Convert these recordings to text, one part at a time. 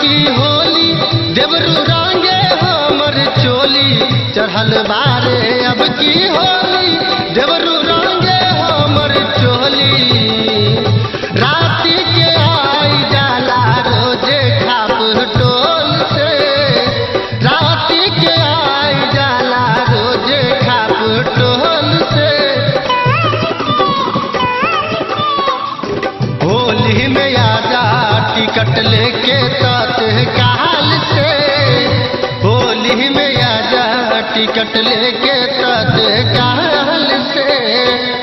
की होली देवरू रंगे हमर चोली। चढ़ल बारे अब की होली देवरू रंगे हमर चोली। रात के आई जाला रोजे खाप टोल से, रात के आई जाला रोजे खाप टोल से। होली में आजा टिकट लेके तत्काल से, होली में आजा टिकट लेके तत्काल से।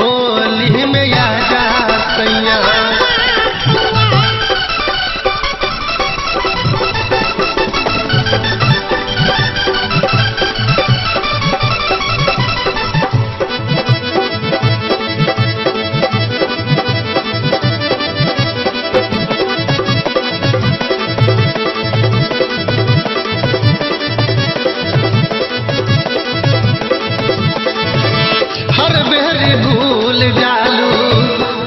होली में आजा सैया। हर बेर भूल जालू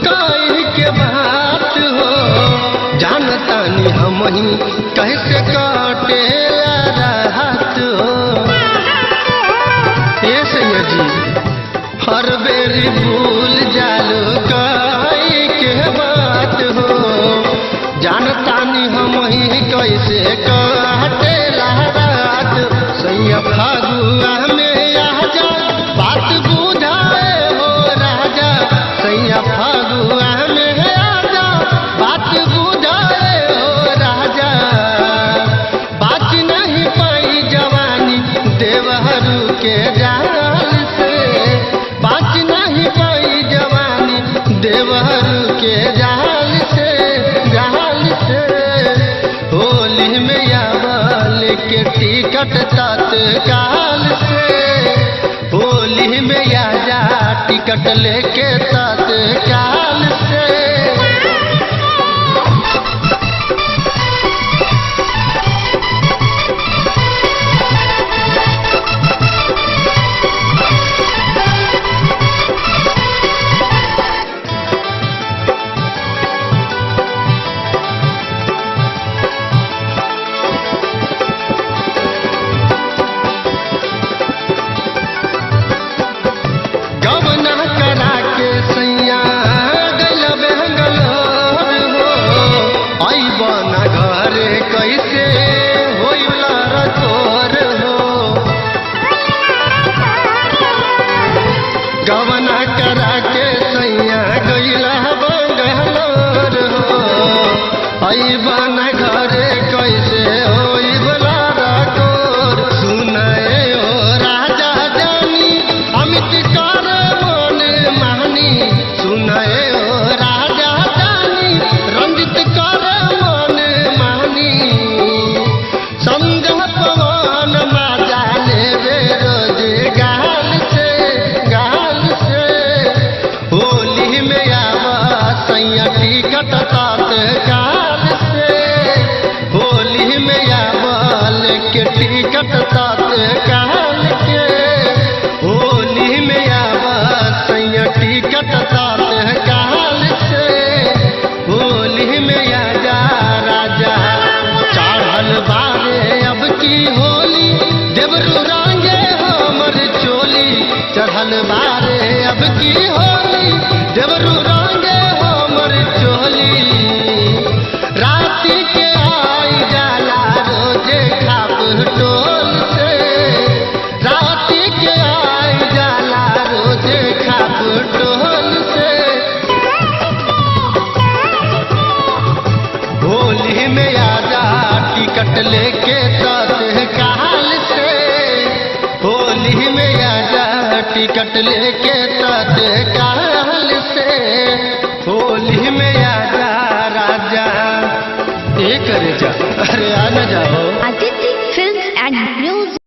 कहीं के बात हो, जानतानी हम ही कैसे काटे राहत हो। ए सैया जी, हर बेर भूल जालू कहीं के बात हो, जानतानी हम ही कैसे काटे राहत। सैया फागुआ में आजा बात बुझाए हो राजा, सैया फागुआ में आजा बात बुझाए हो राजा। बात नहीं पाई जवानी देवहरू के जाल से, बात नहीं पाई जवानी देवहरू के जाल से, जाल से। होली में आवल के टिकट तत्काल से, होली में आजा टिकट लेके तत्काल से। गवना करा के सैया गइल बेंगलोर हो, अइब ना घरे कैसे होइला रतोर हो। गवना करा के सैया गइल बेंगलोर हो, अइब ना घरे कैसे होइला रतोर। सुनाए ओ राजा जानी अमित कर मन मानी, सुनाए ओ राजा जानी रंजित कर मन मानी। समझ पवन माजा लेवे रोज गाल से, गाल से। होली में आवा सैया टिकट तत्काल से, होली में आवा लेके टिकट तत्काल के। होली में आवा सैया टिकट तत्काल से, होली में आजा राजा। चढ़ल बारे अब की होली देवरू रंगे हमर चोली। चढ़ल बारे अब की होली देवरू रंगे हमर चोली। रात के आई जाला रोजे खाप टोल से, रात के आई जाला रोजे खाप टोल से। होली में आजा टिकट लेके तत्काल से, होली में आजा टिकट लेके तत्काल से। होली में आजा राजा, ए करे जा, अरे आ ना जाओ। अजी।